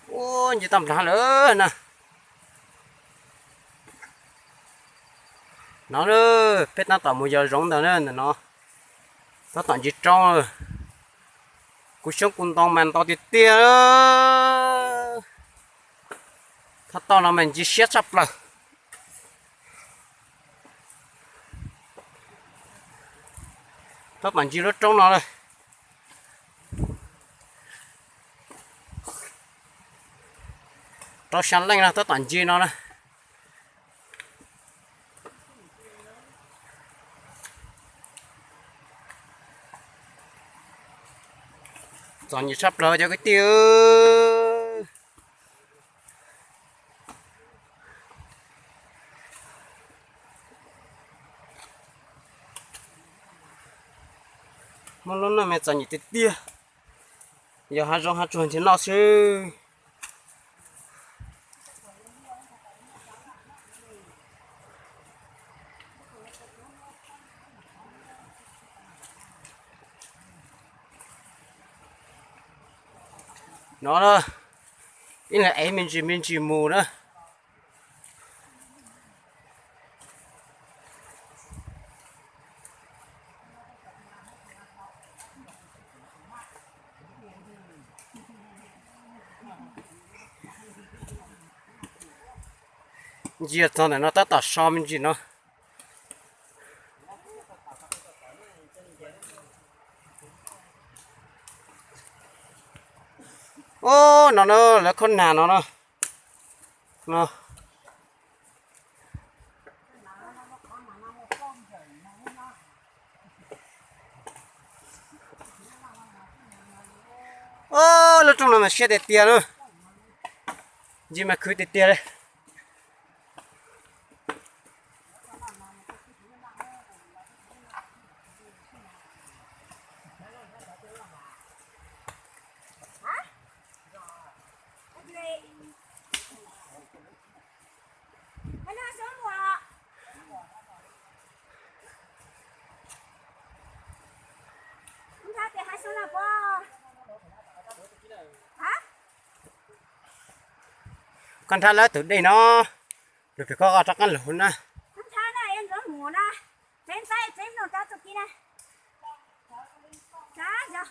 Ua ncig toj nplaag lawm na. No, peb tab tom mus yos zoov ntawm na, ntawm no tab tom ncig roob. Kuv xyoob kuv ntoo mas ntau tiag tiag. Thaj toj no mas ncig siab tshaj plaws. Tab tom ncig lub roob no lawm. Rau xya leej no tab tom ncig no na. Txom nyem tshaj plaws cov kwv tij. Muaj lub neej mas txom nyem tiag tiag, yog hav zoov hav tsuag nrhiav noj xwb. No na, ib leeg ev me ntsis me ntsis mus na. Ntsia txog ntawm no tab tom so me ntsis no. Ub, no na, lawv khaub nag no na. No. Ub, lub rooj no mas siab tiag tiag na. Ncig mas khwv tiag tiag li. Koj nrhab lawv tus dej no, lug pem koj rov qab lug na.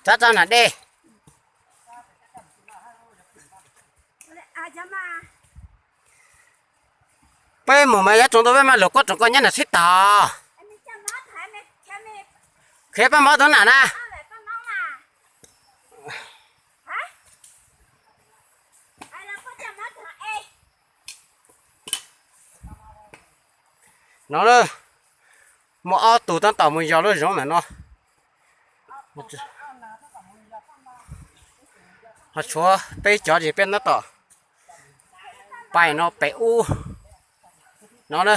Rab rau nram dej. Peb mus mas yav tsaus ntuj peb mam lug kuab roos koj nyob nram sib tog. Khiav paj mov tus nam na. No, muaj ob tug tab tom mus yos lub zoov ntawm no. Ho tshuav peb cov ces peb tab tom pais no pem ub no na.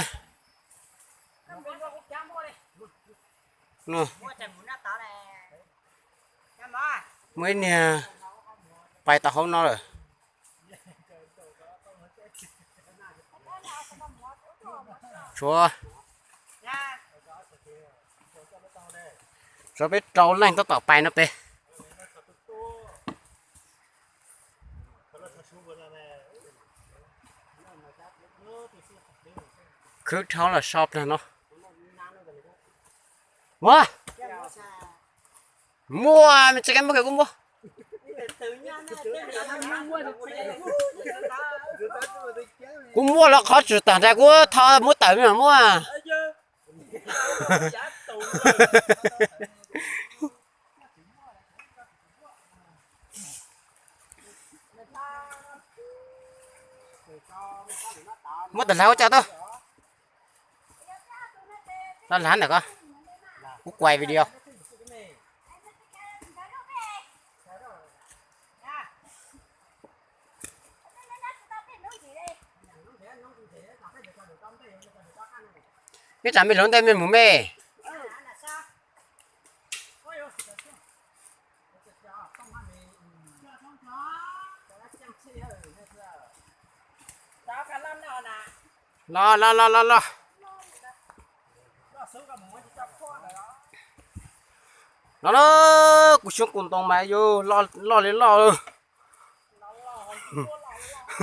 Muaj ib niag pais tau hauv no lawm. Tshuav, tshuav peb rau leej tab tom pais no pem. Khwv dhau los so plag no. Muaj, muaj me tsis kev muaj kuj muaj. Kuv muaj los qhov tswm tag nrho kuv tho muab tawm me mas muaj. Muab tag lag ua cas tau. Tau lag ntawm ko, kuv kuais video. Ib tsam me hluav ntej me mus me. Los los los los los. No na, kuv xyoob kuv ntoo mas yus loj li loj. Ub,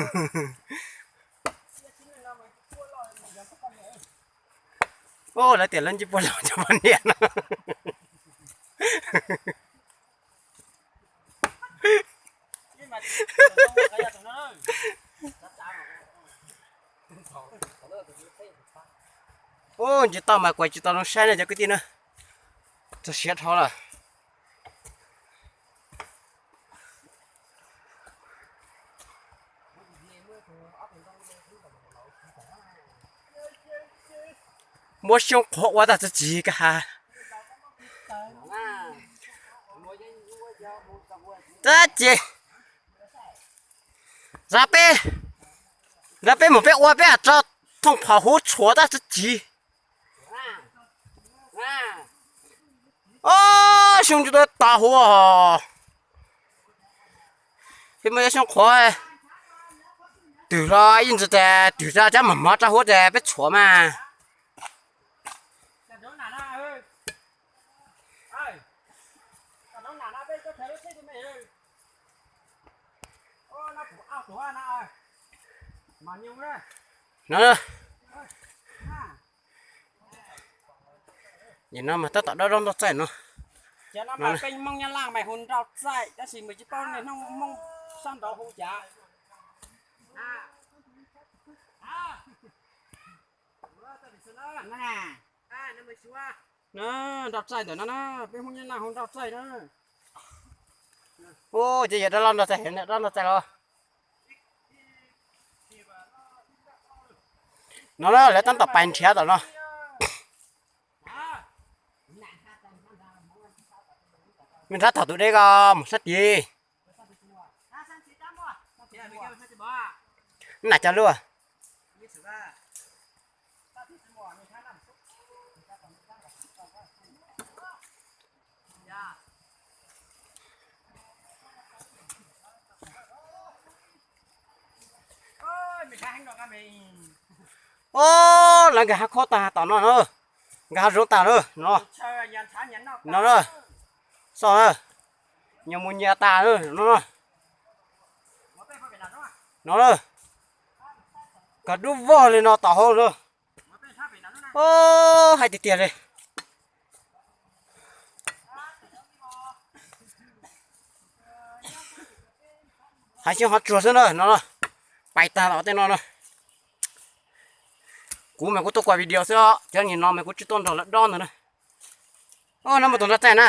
lawv tias lawv ntsib puab loj cov poj niam no. Ub, ntsis toj mas kuv tsis tau zoo saib ne cov kwv tij na. Txog siav dhau lawm. Muab xyoob qhuav ua tag txiv txiv ka ha. Tab ces zab peb, zab peb mus peb ua peb tso thooj phom huv tshuav tag txiv txiv. Ob, xyoob tsis tau tas huv. Peb muab xyoob qhuav twg los yeej ntxim tas twg tsa cab mos mos rau huv tas peb tshuav mas. No, nim no mas tab tom dob dob nroj txaij no. Cov no mas peb Hmoob Nyab Laj mas hu nroj txaij, tab sis mas tsis paub niaj hnub Hmoob sab nraud hu cas. Na, nroj txaij ntawm no na, peb Hmoob Nyab Laj hu nroj txaij na. Ub, ces yog dab laug nroj txaij, dab laug nroj txaij los. No na, lawv tab tom pais nrhiav tom no. Me nrab thaum tus deb ko mus sab tid. Nam cov lub. Ob, lawv nkag hav khob tag tom no na, nkag hav zoov tag na no. No na, xauj na, nyias mus nyias tas na no. No na, kawg dub vog li no tom hauv na. Ob, hais tiag tiag li. Hav xyoob hav tsuag xwb na no, pais tag tom tej no na. Kuv mas kuv tuaj kuaj video xwb os, cov nim no mas kuv tsis tuaj nrog lawv dob ntawd na. Ob, no mas tus nroj txaij na.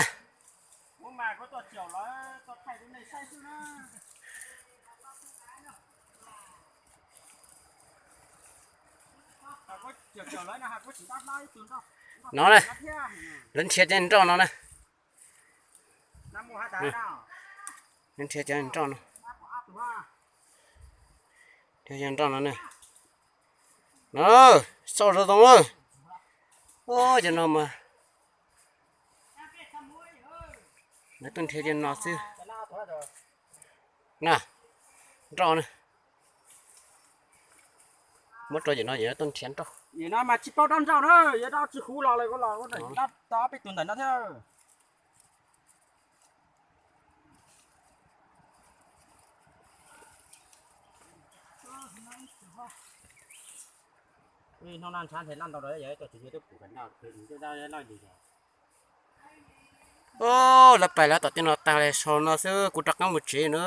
No na, lawv nrhiav cov nroj no na. Lawv nrhiav cov nroj no. Nrhiav cov nroj no na. No, xauj zoo zoo na. Ub, cov no mas lawv tuaj nrhiav cov no xwb. Na, nroj na. Muab rau cov no, cov no tuaj nrhiav nroj. Nim no mas tsis paub dob nroj na, yog dob tsis huv los lawm, los tau ob peb tus ntawm no thiab. Hnub no ntshav nrhe laj ntau lawm, yog ib co tsis yog twb pum kawm ntaj loj li. Ub, lawv pais lawv tom tej no tag li, sau no xwb kuv rov qab mus tsev na.